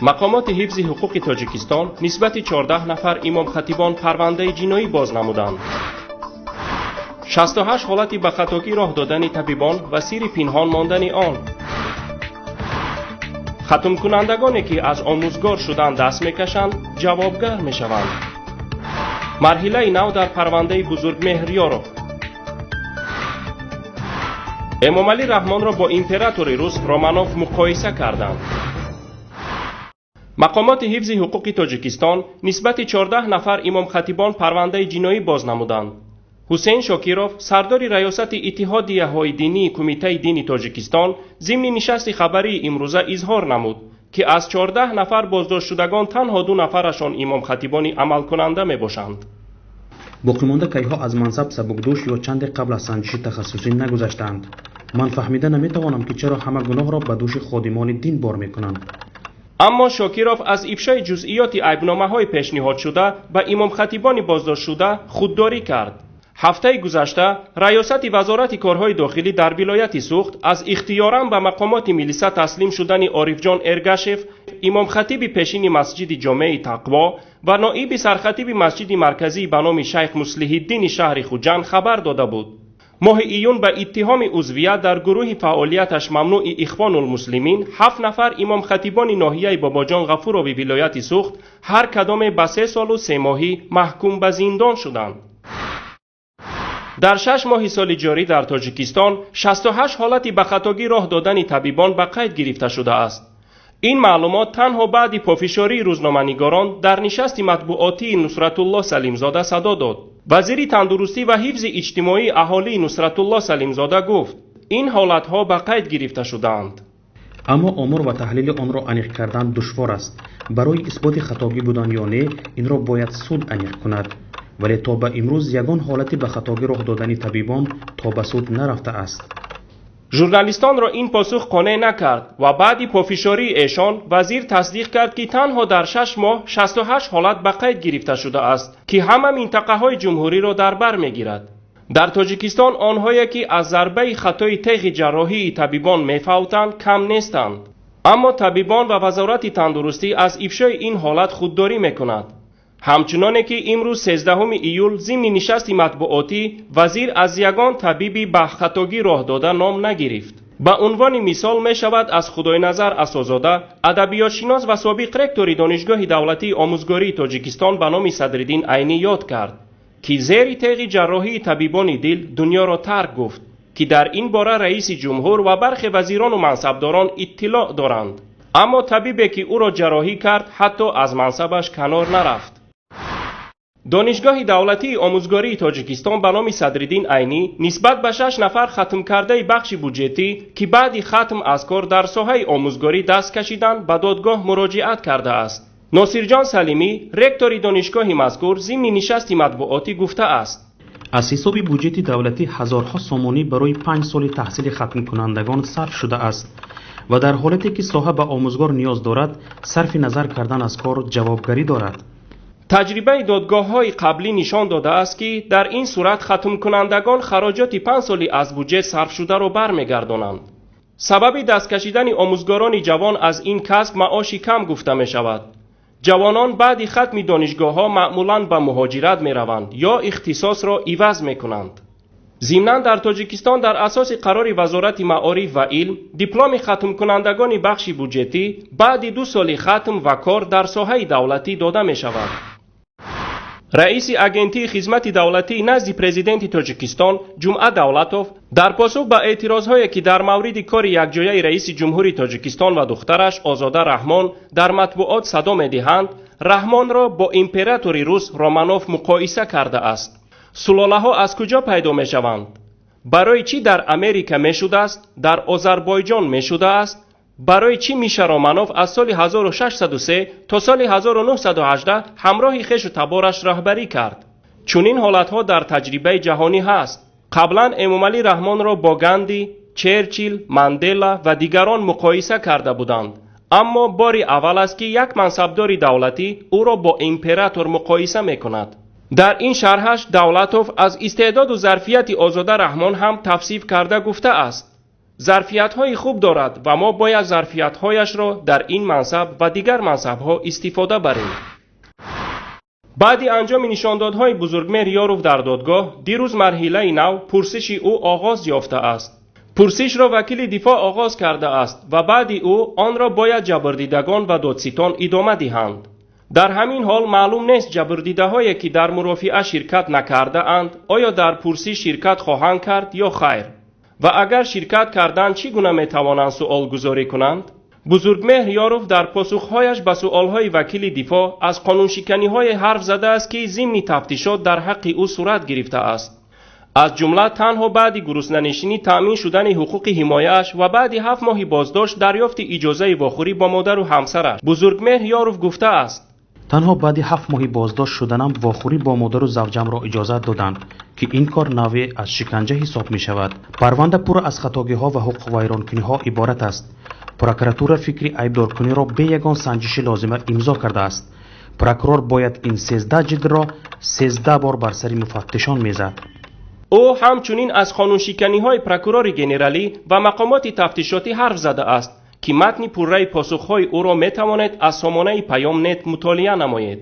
Мақомоти ҳифзи ҳуқуқи Тоҷикистон нисбати 14 нафар имомхатибон парвандаи ҷиноӣ боз намуданд. 68 ҳолати ба хатогӣ роҳ додани табибон ва сирри пинҳон мондани он. Хатмкунандагоне, ки аз омӯзгор шудан даст мекашанд, ҷавобгар мешаванд. Марҳилаи нав дар парвандаи Бузургмеҳрёров. Эмомалӣ Раҳмонро бо императори рус Романов муқоиса карданд. Мақомоти ҳифзи ҳуқуқи Тоҷикистон нисбати 14 нафар имомхатибон парвандаи ҷиноӣ боз намуданд. Ҳусейн Шокиров, сардори раёсати иттиҳодияҳои динии Кумитаи дини Тоҷикистон, зимни нишасти хабарии имрӯза изҳор намуд, ки аз 14 нафар боздоштшудагон танҳо 2 нафарашон имомхатибони амалкунанда мебошанд. Боқимонда кайҳо аз мансаб сабукдӯш ё чанде қабл аз санҷиши тахассусӣ нагузаштаанд. Ман фаҳмида наметавонам, ки чаро ҳама гуноҳро ба дӯши ходимони дин бор мекунанд. Аммо Шокиров аз ифшои ҷузъиёти айбномаҳои пешниҳодшуда ба имомхатибони боздоштшуда худдорӣ кард. Ҳафтаи гузашта раёсати Вазорати корҳои дохилӣ дар вилояти Суғд аз ихтиёран ба мақомоти милиса таслим шудани Орифҷон Эргашев, имомхатиби пешини масҷиди ҷомеи Тақво ва ноиби сархатиби масҷиди марказӣ ба номи Шайх Муслиҳиддини шаҳри Хуҷанд хабар дода буд. Моҳи июн ба иттиҳоми узвият дар гурӯҳи фаъолияташ мамнӯи Ихвонулмуслимин 7 нафар имомхатибони ноҳияи Бобоҷон Ғафурови вилояти Суғд ҳар кадоме ба 3 солу 3 моҳӣ маҳкум ба зиндон шуданд. Дар 6 моҳи соли ҷорӣ дар Тоҷикистон 68 ҳолати ба хатогӣ роҳ додани табибон ба қайд гирифта шудааст. Ин маълумот танҳо баъди пофишории рӯзноманигорон дар нишасти матбуотии Нусратулло Салимзода садо дод. Вазири тандурустӣ ва ҳифзи иҷтимоии аҳолии Нусратулло Салимзода гуфт, ин ҳолатҳо ба қайд гирифта шудаанд. Аммо омор ва таҳлили онро аниқ кардан душвор аст. Барои исботи хатогӣ будан ё не, инро бояд суд аниқ кунад. Вале то ба имрӯз ягон ҳолати ба хатогӣ роҳ додани табибон то ба суд нарафтааст. Журналистонро ин посух қонеъ накард ва баъди пофишории эшон вазир тасдиқ кард, ки танҳо дар 6 моҳ 68 ҳолат ба қайд гирифта шудааст, ки ҳама минтақаҳои ҷумҳуриро дар бар мегирад. Дар Тоҷикистон онҳое, ки аз зарбаи хатои теғи ҷарроҳии табибон мефавтанд, кам нестанд. Аммо табибон ва Вазорати тандурустӣ аз ифшои ин ҳолат худдорӣ мекунад. Ҳамчуноне ки имрӯз 13 июл зимни нишасти матбуотӣ вазир аз ягон табиби ба хатогӣ роҳ дода ном нагирифт. Ба унвони мисол мешавад аз Худойназар Асозода, адабиётшинос ва собиқ ректори Донишгоҳи давлатии омӯзгории Тоҷикистон ба номи Садриддин Айнӣ ёд кард, ки зери теғи ҷарроҳии табибони дил дунёро тарк гуфт, ки дар ин бора раиси ҷумҳур ва бархе вазирону мансабдорон иттилоъ доранд. Аммо табибе, ки ӯро ҷарроҳӣ кард, ҳатто аз мансабаш канор нарафт. Донишгоҳи давлатии омӯзгории Тоҷикистон ба номи Садриддин Айнӣ нисбат ба 6 нафар хатмкардаи бахши буҷетӣ, ки баъди хатм аз кор дар соҳаи омӯзгорӣ даст кашиданд, ба додгоҳ муроҷиат кардааст. Носирҷон Салимӣ, ректори донишгоҳи мазкур, зимни нишасти матбуотӣ гуфтааст: аз ҳисоби буҷети давлатӣ ҳазорҳо сомонӣ барои 5 соли таҳсили хатмкунандагон сарф шудааст ва дар ҳолате ки соҳа ба омӯзгор ниёз дорад, сарфи назар кардан аз кор ҷавобгарӣ дорад. Таҷрибаи додгоҳҳои қаблӣ нишон додааст, ки дар ин сурат хатмкунандагон хароҷоти 5 соли аз буҷет сарфшударо бармегардонанд. Сабаби дасткашидани омӯзгорони ҷавон аз ин касб маоши кам гуфта мешавад. Ҷавонон баъди хатми донишгоҳҳо маъмулан ба муҳоҷират мераванд ё ихтисосро иваз мекунанд. Зимнан дар Тоҷикистон дар асоси қарори Вазорати маориф ва илм дипломи хатмкунандагони бахши буҷетӣ баъди 2 соли хатм ва кор дар соҳаи давлатӣ дода мешавад. Раиси Агентии хизмати давлатии назди президенти Тоҷикистон Ҷумъа Давлатов дар посух ба эътирозҳое, ки дар мавриди кори якҷояи раиси ҷумҳури Тоҷикистон ва духтараш Озода Раҳмон дар матбуот садо медиҳанд, Раҳмонро бо императори рус Романов муқоиса кардааст. Сулолаҳо аз куҷо пайдо мешаванд? Барои чӣ дар Америка мешудааст, дар Озарбойҷон мешудааст? Барои чӣ Миша Романов аз соли 1603 то соли 1918 ҳамроҳи хешу табораш раҳбарӣ кард? Чунин ҳолатҳо дар таҷрибаи ҷаҳонӣ ҳаст. Қаблан Эмомалӣ Раҳмонро бо Ганди, Черчил, Мандела ва дигарон муқоиса карда буданд. Аммо бори аввал аст, ки як мансабдори давлатӣ ӯро бо император муқоиса мекунад. Дар ин шарҳаш Давлатов аз истеъдоду зарфияти Озода Раҳмон ҳам тавсиф карда гуфтааст. Зарфиятҳои хуб дорад ва мо бояд зарфиятҳояшро дар ин мансаб ва дигар мансабҳо истифода барем. Баъди анҷоми нишондодҳои Бузургмеҳр Ёров дар додгоҳ, дирӯз марҳилаи нав пурсиши ӯ оғоз ёфтааст. Пурсишро вакили дифоъ оғоз кардааст ва баъди ӯ онро бояд ҷабрдидагон ва додситон идома диҳанд. Дар ҳамин ҳол маълум нест, ҷабрдидаҳое, ки дар мурофиа ширкат накардаанд, оё дар пурсиш ширкат хоҳанд кард ё хайр, ва агар ширкат карданд, чӣ гуна метавонанд суолгузорӣ кунанд. Бузургмеҳр Ёров дар посухҳояш ба суолҳои вакили дифоъ аз қонуншиканиҳое ҳарф задааст, ки зимни тафтишот дар ҳаққи ӯ сурат гирифтааст. Аз ҷумла танҳо баъди гуруснанишинӣ таъмин шудани ҳуқуқи ҳимояаш ва баъди 7 моҳи боздошт дарёфти иҷозаи вохӯрӣ бо модару ҳамсараш. Бузургмеҳр Ёров гуфтааст: Танҳо баъди 7 моҳи боздошт шуданам вохӯрӣ бо модару завҷамро иҷозат доданд, ки ин кор навъе аз шиканҷа ҳисоб мешавад. Парванда пурра аз хатогиҳо ва ҳуқуқвайронкуниҳо иборат аст. Прокуратура фикри айбдоркуниро бе ягон санҷиши лозима имзо кардааст. Прокурор бояд ин 13 ҷилдро 13 бор бар сари муфаттишон мезад. Ӯ ҳамчунин аз қонуншиканиҳои прокурори генералӣ ва мақомоти тафтишотӣ ҳарф задааст, ки матни пурраи посухҳои ӯро метавонед аз сомонаи Паём нет мутолиа намоед.